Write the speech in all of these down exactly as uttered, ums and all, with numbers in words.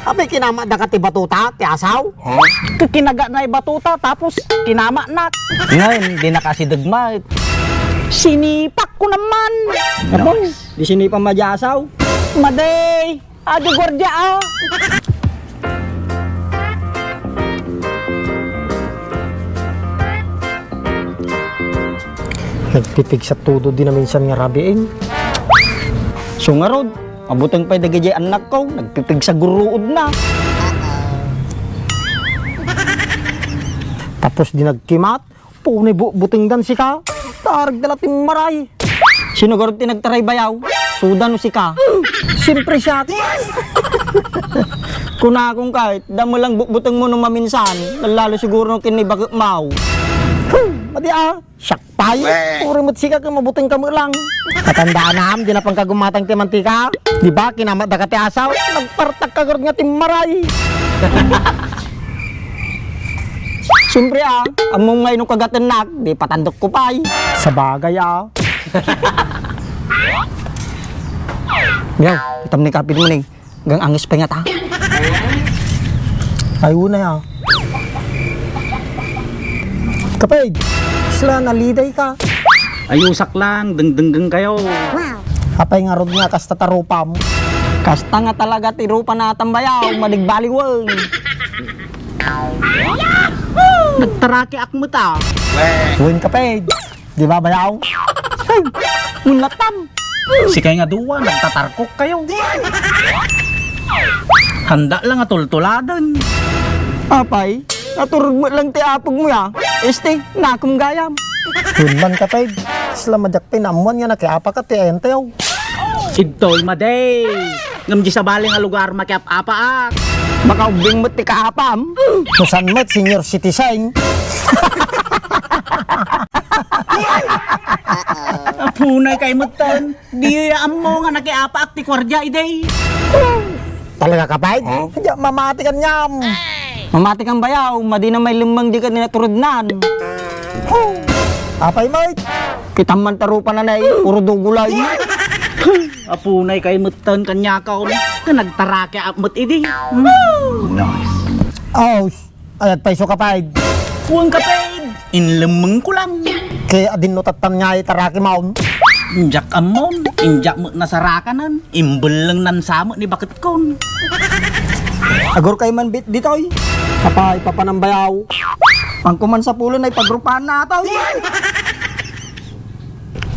Apay, kinamatda ka ti batuta, ti asaw? Kinagatna ti batuta, tapos kinamatnak. Ngayon, di nakasideg met. Sinipak ko naman. Nice. Apo, di sinipak met ti asaw. Madi, adu guardia, ah. Nagpipigsa todo di naminsan nga rabiin. So ngarud, mabuteng pay dagiti annakko, nagpipigsa gurruodna. Tapos di nagkimat, puni bu-, butengdan sika. Tarag dala timmaray. Sino garud ti nagtaray bayaw? Suda no sika? Siyempre siak. Kunakon kay, damo lang butbuteng mo no maminsan, lalo siguro ken ni baket maw. Hmm, madi a, siak pay. Weh. Puro met sika ken mabuteng ka met lang. Katandaanam, di na pangkagumatang ti mantika. Di ba, kinamatda ka ti asaw? Nagpartak ka garud nga timmaray. Siyempre, ah, ammom nga ino kagatennak, di patandok ko pay. Sabagay, ah. Yaw, itam ni kapit mo ni. Gang angis pay ngata. Ay, una, ah. Kapay, sila naliday ka. Ayusak lang, dengdenggen kayo. Apay ngarud nga kasta ta rupam? Kasta nga talaga ti rupa na tambayaw, madigbaliwen. Nagtaraki ak met a. Wen ka, Ped. Di ba, bayaw? Ay, unlatam. Sikay nga dua, nagtatarkok kayo. Handa lang a tultuladen. Apay, naturog met lang ti apog mo, ya. Este, nakum gayam. Wen man ka, Ped. Isla madiak pinaammuan nga nakiapa ka ti ayantayo. Idtoy madi. Ngem di sabali nga lugar makiap-apaak. Baka ubbing met ti kaapam. No saan met, senior citizen. Apunay kay metten. Di ammo nga nakiapaak ti kuardia idi. Talaga ka, Pay? Huh? Diak mamati kaniam. Mamati kan bayaw, madi na may lemmeng di ka naturodnan. Apay met? Kitam man ta rupa na nay, puro dugulay. Apunay kay metten kaniakon, nga nagtaraki met idi. Nice. Aw, ayat pay so kapay. Kuwang kapay, inlemmeng ko lang. Kay adin no tattan nga itaraki maon. Injak ammon, injak met nasarakanan, imbelleng nan samet ni baket kon. Agur kay man bit ditoy. Kapay, papanambayaw. Pangkuman sa pulo na ipagrupahan na ataw.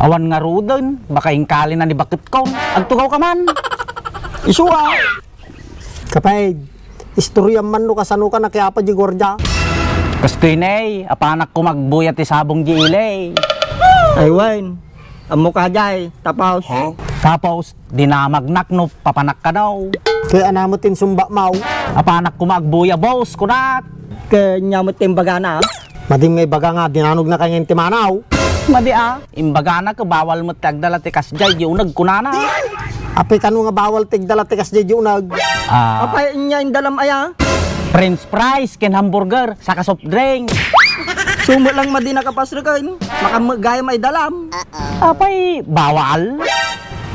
Awan nga ruden, baka ingkali na ni baket kon. Agtugaw ka man. Isu a. Kapay, istorya man no kasano ka nakiapa di guardia. Kastoy ne, apanak ko magbuya ti sabong di ili. Ay, wen. Ammo ka jay, tapos? Tapos, dinamagnak no papanak ka daw. Kay anamet ti insumba maw? Apanak ko magbuya, boss, kunak. Kay nya met ti imbagana. Madim nga ibaga nga, dinanogna kay nga inti manaw. Madi a, imbagana ket bawal met ti agdala ti kasdiay di uneg kunana. Apay kano nga bawal ti agdala ti kasdiay di uneg? Ah. Apay inya indalam aya? French fries ken hamburger, saka soft drink. Sumo lang madi nakapasreken, makammegayam ay dalam. Apay bawal?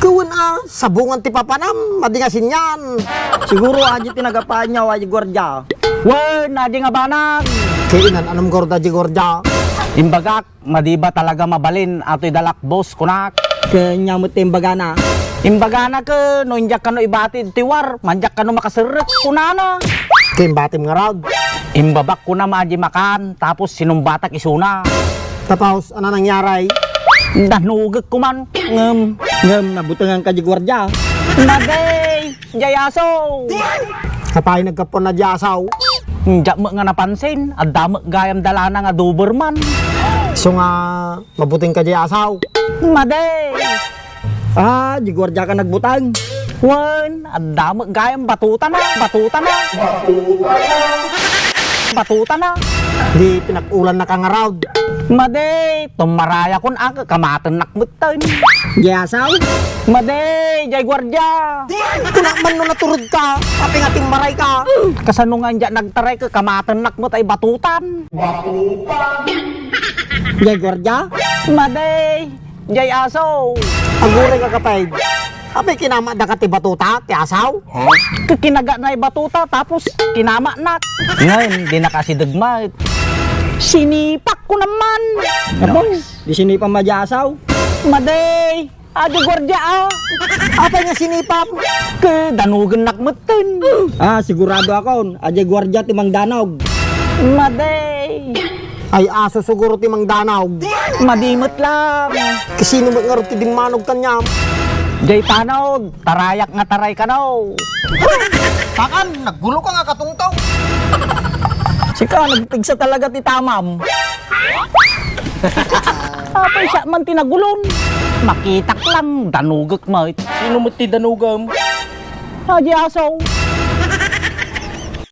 Kawen a, sabongan ti papanam, madi nga sinian. Siguro adi ti nagapanyaw a di guardia. Wen, adi nga banag. Kainan, anam garud a di guardia? Imbagak, madi ba talaga mabalin, atoy dalak, boss, kunak. Kanya met ti imbagana. Imbagana ke, no injak kano ibati ti war, manjak kano makaserrek, kunana. Kay imbatim ngarud. Imbabak kuna madi makan, tapos sinumbatak isuna. Tapos, ano nangyaray? Danugek kuman, ngem. Ngem, nabutengan ka di guardia. Nagay! Jay aso! Apay nagkapon na jay asaw? Diak met nga napansin, adda met gayam dalana nga Doberman. Isu nga, mabuting ka jay asaw? Madi! Ah, di guardia ka nagbutang. Wen, adda met gayam batutana, batutana. Batutana. Di pinag-ulan na ka ngarud. Madi, tumarayakon a, kamatennak met Tan. Jay asaw? Madi, jay guardia. Kuna man no naturod ka, apay nga timmaray ka. Kasano nga injak nagtaray ka, kamatennak met ay batutan. Batutan. Jay guardia? Madi, jay aso. Aguray ka kapay. Apay, kinamatda ka ti batuta, ti asaw? Kinagatna ti batuta, tapos kinamanak. Ngayon, di nakasideg met. Sinipak ko naman. Apo, di sinipam a di asaw? Madi, adi guardia, ah. Apay nga sinipam? Ke, danugennak metten. Ah, sigurado akon, adi guardia ti mangdanog. Madi. Ay, aso siguro ti mangdanog. Madi met lang. Kasino met ngarud ti dimmanog kaniam? Jay tanog, tarayak nga taray kano. Pakan, naggulo ka nga katungtong. Sika, nagpigsa talaga ti tamam. Apay siya man ti nagulon. Makitak lang, danugek met. Sino met ti danugem? Adi aso.